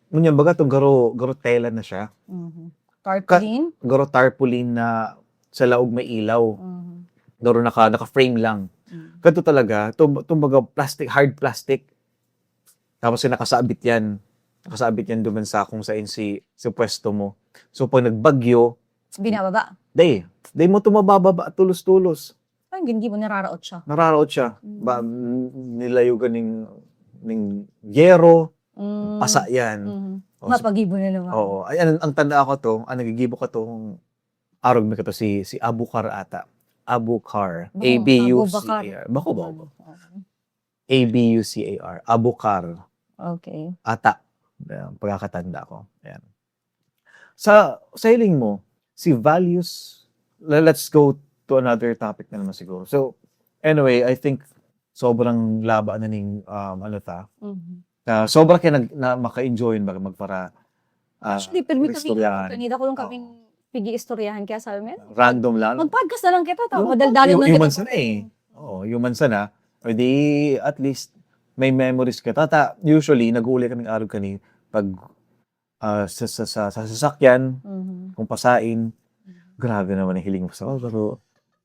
ngunyan baga tong garo, garo tela na siya. Mhm. Tarpaulin? Garo tarpaulin na sa laog may ilaw. Mhm. Garo naka, naka-frame lang. Mm. Kato talaga, tum-, tumbaga plastic, hard plastic. Tapos yung nakasabit yan. Nakasabit yan duman sa kung saan si, si pwesto mo. So pag nagbagyo, Binababa? Di, di mo ito mabababa tulos-tulos. Parang hindi mo nararaot siya. Nararaot siya. Mm. Ba, n-, nilayugan ning, ning yero, Mm. pasa yan. Mhm. Oh, so- Mapagibo na naman. Oo. Ay, ang, ang tanda ko to, ang nagigibo ka to, kung arog mi ka to, si, si Abukar ata. Abukar. Bako, A B U C Abubakar. A R. Bako, bako. Mm. A B U C A R. Abukar. Okay. Ata. Ayan, pagkakatanda ko. Ayan. Sa, sa hiling mo, si values, le-, let's go to another topic na naman siguro. So, anyway, I think sobrang laba na ning, um, ano ta, Mhm. na sobra kaya nag-, na maka-enjoy yun, mag-, magpara-, ah, Actually, pirmi kami, istoryahan. Kanina ko lang Oo. kaming pigi-istoryahan kaya sabi mo, Random lang. Mag-podcast na lang kita, ta. Yung Madaldalan hu-, lang human kita. Sana eh. Oo, human sana. O di, at least, may memories ka. Tata, usually, nag-uulay kaming arog kani pag, ah, sa, sa, sa, sa sasakyan, Mhm. kung pasain. Grabe naman ang hiling mo sa, oh, pero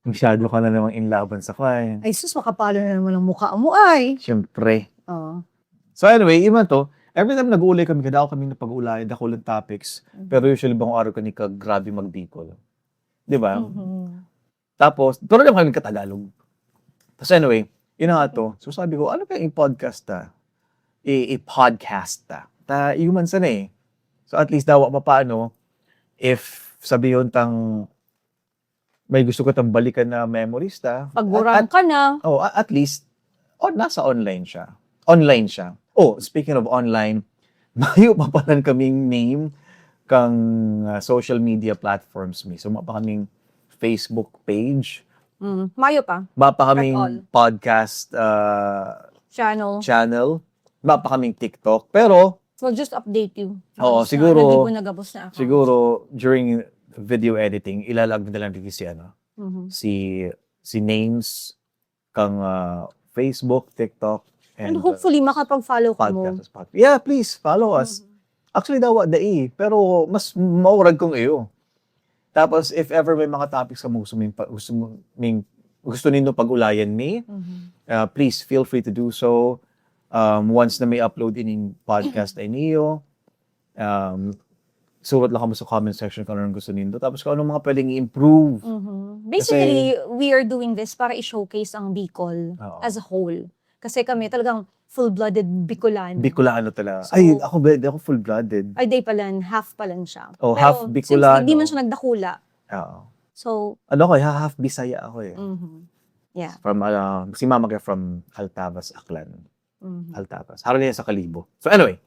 masyado ka na namang inlaban sa kwan. Ay sus, makapalo na naman ang mukha mo ay. Siyempre. Oh. So anyway, yun man to. Every time nag-uulay kami, kadako kami na pag-uulay, dakulang topics. Mhm. Pero usually, bang araw ka ni ka grabe mag-Bicol. Di ba? Mhm. Tapos, pero lang kami ka-Tagalog. Tapos anyway, yun na nga to. So sabi ko, ano kaya yung podcast ta? I-, i-podcast ta. Ta, human sana eh. So at least dawa pa paano, if sabihon tang may gusto ko tang balikan na memories ta. Pagurang at, at, ka na. Oh, a-, at least, oh, nasa online siya. Online siya. Oh, speaking of online, mayo pa palan kaming name kang, ah, social media platforms mi. So, ma-, pa kaming Facebook page. Mm. Mayo pa. Wala pa all. kaming podcast ah, Channel. channel. Wala pa kaming TikTok. Pero, We'll just update you. Oo, Basta siguro- naggibo na gabos na account. siguro, during video editing, ilalag na lang dito si ano, Mhm. si si names kang ah, Facebook, TikTok, And and, uh, hopefully, makapag-follow ka mo. podcast. Podcast. Yeah, please follow us. Mhm. Actually, dawa dai, pero mas maurag kong iyo. Tapos, if ever may mga topics ka mo gusto ming, pa- gusto mo ming, gusto nindo pag-ulayan mi, Mhm. uh, please feel free to do so. Um, once na may upload ining podcast ay niyo, um, surat lang kamo sa comment section kung anong gusto nindo. Tapos kung anong mga pwedeng i-improve. Mhm. Basically, we are doing this para i-showcase ang Bicol Oo. as a whole. Kasi kami talagang full-blooded Bicolano. Bicolano talaga. So- Ay, ako, hindi ako full-blooded. Ay, day pala, half pala siya. Oh, Pero half since Bicolano. Hindi man siya nagdakula. Oo. So, Ano ako eh, ha- half Bisaya ako eh. mhm. Yeah. From, uh, si mama kaya from Altavas, Aklan. Mhm. Altavas. Harap niya sa Kalibo. So anyway,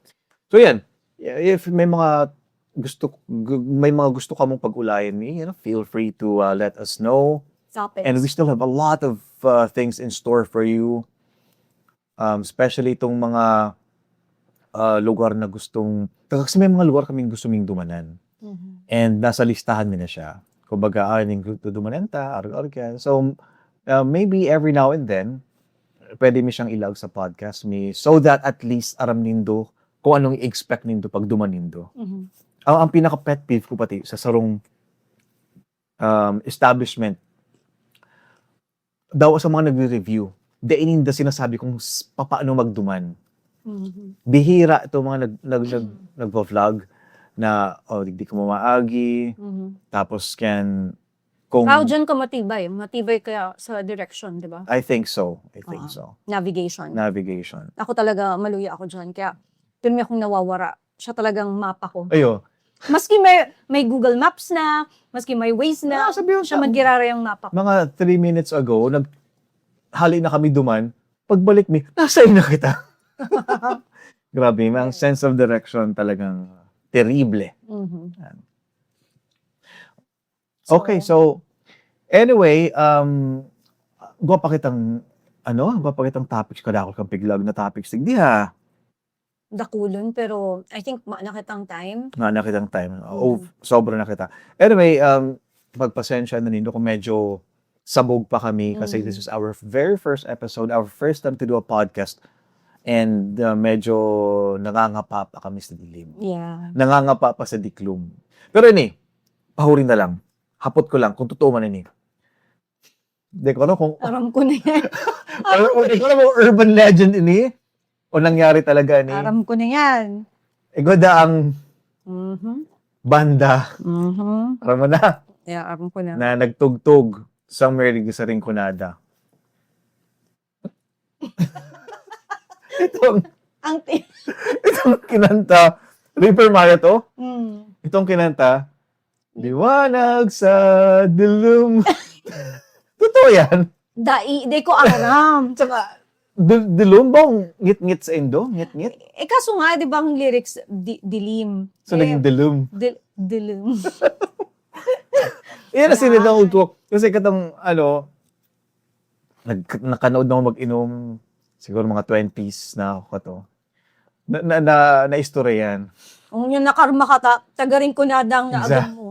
so yan. If may mga gusto gu- may mga gusto kamong pag-ulayan ni, you know, feel free to uh, let us know. Topics. And we still have a lot of uh, things in store for you. Um, especially itong mga uh, lugar na gustong, kasi may mga lugar kaming gusto ming dumanan. Mhm. And nasa listahan mi na siya. Kumbaga, ah, ning dudumanan ta, arog-arog yan. So, uh, maybe every now and then, pwede mi siyang ilag sa podcast mi so that at least aram nindo kung anong i-expect nindo pag duman nindo. Mhm. Ang, ang pinaka pet peeve ko pati sa sarong um, establishment, daw sa mga nagre-review, dai ninda sinasabi kung s- papaano magduman. Mhm. Bihira itong mga nag, nag, nag, nagvo-vlog na, oh, digdi ko mamaagi, Mhm. tapos can, kung, Tao dyan ka matibay. Matibay kaya sa direction, di ba? I think so, I think Ah. so. Navigation. Navigation. Ako talaga, maluya ako dyan. Kaya, dun may akong nawawara. Siya talagang mapa ko. Ayo, Maski may, may Google Maps na, maski may Waze na, Ah, sabi ko siya sa- magirara yung mapa ko. Mga three minutes ago, nag, hali na kami duman, pagbalik mi, nasa na kita. Grabe, may ang sense of direction talagang terrible. Mhm. Okay, so, anyway, um, gwa pa kitang, ano, gwa pa kitang topics, kadakol kang piglag na topics, digdi ha. Dakulon, pero I think ma na kitang time. Nga na kitang time. Oh, Mm. sobra na kita. Anyway, um, pagpasensya na nindo kung medyo sabog pa kami kasi Mm. this is our very first episode, our first time to do a podcast. And uh, medyo nangangapa pa kami sa dilim. Yeah. Nangangapa pa sa diklom. Pero ini, pahuri na lang. Hapot ko lang kung totoo man ini. Hindi ko alam kung Aram ko na yan. Alam ko, ikaw na mo urban legend ini? O nangyari talaga ni? Aram ko na yan. Ikaw da ang Mhm. banda. Mhm. Aram mo na? Yeah, aram ko na. Na nagtugtog somewhere di sa Rinconada. Itong, Ang ti- itong kinanta, River Maya to? Mm. Itong kinanta, Liwanag sa Dilim. Totoo yan. Dai, di ko aram. Tsaka, dil- dilom ba ang ngit-ngit sa indo? Ngit-ngit? Eh, kaso nga, di ba ang lyrics, di, dilim. So, Eh, naging dilom. Dil, dilim. Yan ang Yan. sinunod ko. Kasi katong, ano, nag, nakanood na ako mag-inom, siguro mga twenties na ako kato. Na, na, na, naistorya yan. Kung yun nakarma ka, ta, tagaring ko na dang Exact. naagam mo.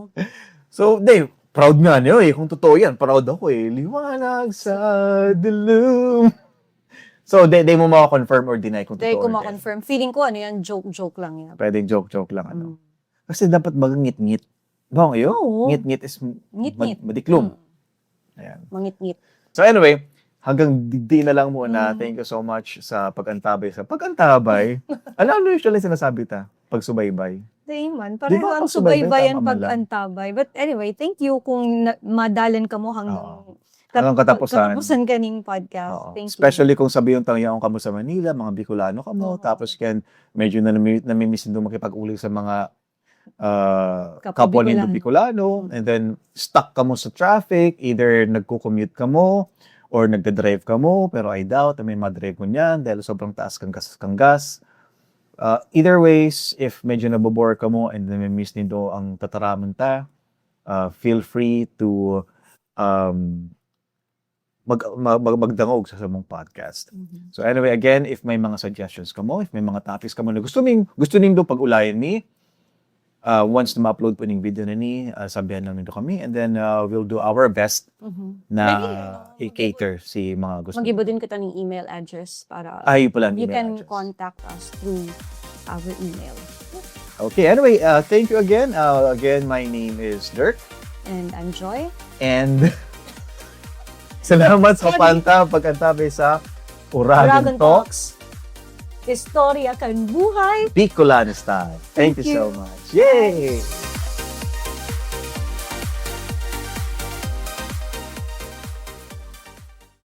So, di, proud nga niyo eh. Kung totoo yan, proud ako eh. Liwanag sa dilim. So, di, di mo makakonfirm or deny kung Dahil totoo ko or di. ma-confirm. Feeling ko, ano yan, joke-joke lang yan. Pwedeng joke-joke lang. Ano? Mm. Kasi dapat magngit-ngit. Bang iyo? Oo. Ngit-ngit is Ngit-ngit. mad- madiklom. Mm. Ayan. Mangit-ngit. So anyway, hanggang di, di na lang muna. Mm. Thank you so much sa pag-antabay. Sa pag-antabay, ano, ano usually sinasabi ta? Pagsubaybay. Di man. Di Pareho ba ang pagsubaybay, subaybayan tama man lang? pag-antabay. But anyway, thank you kung na, madalan ka mo hanggang Oo. Hanggang katapusan. Katapusan kaning podcast. Oo. Thank Especially kung sabi yung tangyaon kamo sa Manila, mga Bicolano kamo, Oo. tapos kan medyo na nami- namimiss nindo makipag-uli sa mga ah, Kapwa kapwa nindo Bicolano. Bicolano, and then stuck kamo sa traffic, either nagko-commute kamo or nagda-drive kamo, pero I doubt na may madrive ngunyan dahil sobrang taas kang gas, kang gas. Ah, either ways, if medyo nabobore kamo and namimiss nindo ang tataramon ta, ah, feel free to um, mag, mag, mag- magdangog sa samong podcast. Mhm. So anyway, again, if may mga suggestions kamo, if may mga topics kamo na gusto ning gusto nindo pag-ulayan mi, uh, once na ma-upload po ning video na ni, uh, sabihan lang nindo kami, and then uh, we'll do our best Mhm. na Pwede, uh, i-cater si mga gusto. Mag-iba din kita ng email address para Ay, pala ang you email can address. Contact us through our email. Okay, anyway, uh, thank you again. Uh, again, my name is Dirk. And I'm Joy. And salamat sa Sorry. panta, pagkantabi sa Uragon Uragon Talks, Istorya kan buhay. Bicolano style. Thank, Thank you so you. much. Yay!